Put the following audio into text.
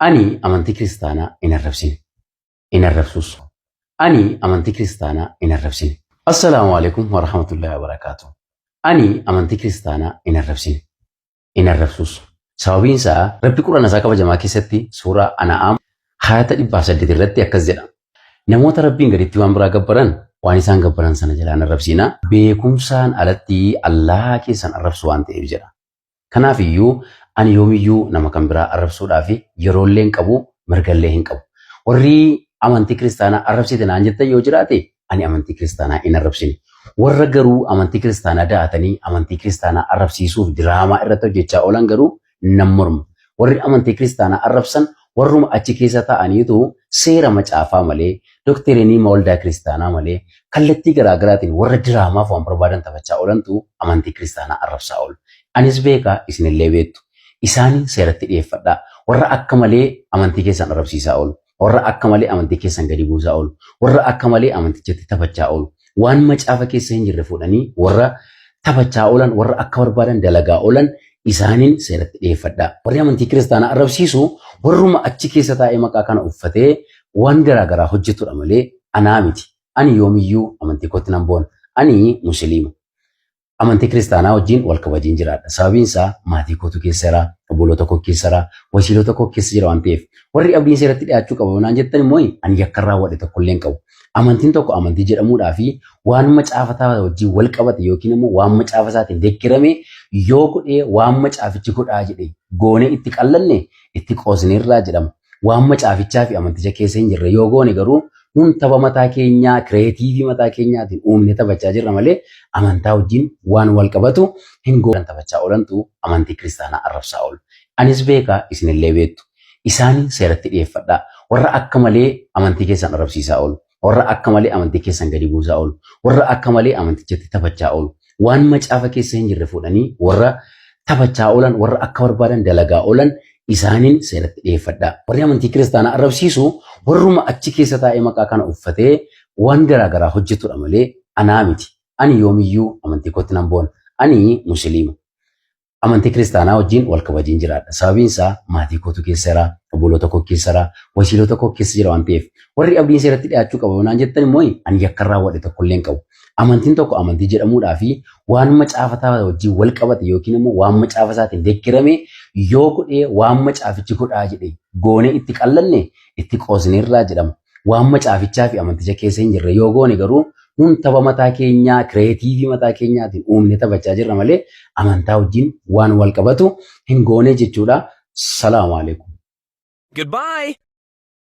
Ani amantii kiristaanaa hin arrabsine. Hin arrabsus. Ani amantii kiristaanaa hin arrabsine. Assalaamu alaikum warahmatullahi wabarakaatuh. Ani amantii kiristaanaa hin arrabsine. Hin arrabsus. Sababiin isaa Rabbi Qur'aana isaa kabajamaa keessatti suuraa Ana'aam haayata 108 irratti akkas jedha. Namoota Rabbiin gaditti waan biraa gabbaran waan isaan gabbaran sana jalaa hin arrabsiinaa. Beekumsaan alatti Allaahaa keessan arrabsu waan ta'eef jedha. Kanaaf iyyuu ani yoomiyyuu nama kan biraa arrabsuudhaaf yeroollee hin qabu, mirgallee hin qabu. Warri amantii kiristaanaa arrabsite naan jettan yoo jiraate ani amantii kiristaanaa hin arrabsine. Warra garuu amantii kiristaanaa da'atanii amantii kiristaanaa arrabsiisuuf diraamaa irratti hojjechaa oolan garuu nan morma. Warri amantii kiristaanaa arrabsan warruma achi keessa taa'aniitu seera macaafaa malee, doktiriinii waldaa kiristaanaa malee, kallattii garaa garaatiin warra diraamaaf waan barbaadan taphachaa oolantu amantii kiristaanaa arrabsaa oolu. Anis beeka, isinillee beektu. Isaaniin seeratti dhiyeeffadhaa. Warra akka malee amantii keessan arrabsiisaa oolu. Warra akka malee amantii keessan gadi buusaa oolu. Warra akka malee amantichatti taphachaa oolu. Waan macaafa keessa hin jirre fuudhanii warra taphachaa oolan, warra akka barbaadan dalagaa oolan isaaniin seeratti dhiyeeffadhaa. Warri amantii kiristaanaa arrabsiisu warruma achi keessa taa'ee maqaa kana uffatee waan garaa garaa hojjetudha malee anaa miti. Ani yoomiyyuu amantii kootti nan boona. Ani musliima. Amantii kiristaanaa wajjin wal kabajiin jiraadha. Sababiin isaa maatii kootu keessa jira, obboloota koo keessa jira, wasiilota koo keessa jira waan ta'eef. Warri abdiin seeratti dhiyaachuu qaba naan jettan immoo ani yakka raawwadhe tokkollee hin qabu. Amantiin tokko amantii jedhamuudhaa fi waan macaafataa wajjin wal qabate yookiin immoo waan macaafa isaatiin deeggarame yoo godhee waan macaafichi godhaa jedhe goonee itti qallanne itti qoosneerraa jedhama. Waan macaafichaa fi amanticha keessa hin jirre yoo goone garuu nun tapha mataa keenyaa kireetiivii mataa keenyaatiin uumne taphachaa jirra malee amantaa wajjin waan wal qabatu hin goonan taphachaa oolantu amantii kiristaanaa arrabsaa oolu. Anis beeka isinillee beektu. Isaaniin seeratti dhiyeeffadhaa. Warra akka malee amantii keessan arrabsiisaa oolu. Warra akka malee amantii keessan gadi buusaa oolu. Warra akka malee amantichatti taphachaa oolu. Waan macaafa keessa hin jirre fuudhanii warra taphachaa oolan, warra akka barbaadan dalagaa oolan isaaniin seeratti dhiyeeffadhaa. Warri amantii kiristaanaa arrabsiisu warruma achi keessa taa'ee maqaa kana uffatee waan garaa garaa hojjetudha malee anaa miti. Ani yoomiyyuu amantii kootti nan boona. Ani musliima. Amantii kiristaanaa wajjin wal kabajiin jiraadha. Sababiin isaa maatii kootu keessa jira, obboloota koo keessa jira, wasiilota koo keessa jira waan ta'eef. Warri abdiin seeratti dhiyaachuu qaba naan jettan immoo ani yakka raawwadhe tokkollee hin qabu. Amantiin tokko amantii jedhamuudhaa fi waan macaafataa wajjin wal qabate yookiin immoo waan macaafa isaatiin deeggarame yoo godhee waan macaafichi godhaa jedhe goonee itti qallanne itti qoosneerraa jedhama. Waan macaafichaa fi amanticha keessa hin jirre yoo goone garuu nun tapha mataa keenyaa kireetiivii mataa keenyaatiin uumne taphachaa jirra malee amantaa wajjin waan wal qabatu hin goone jechuudha. Salaamu alaikum. Goodbye.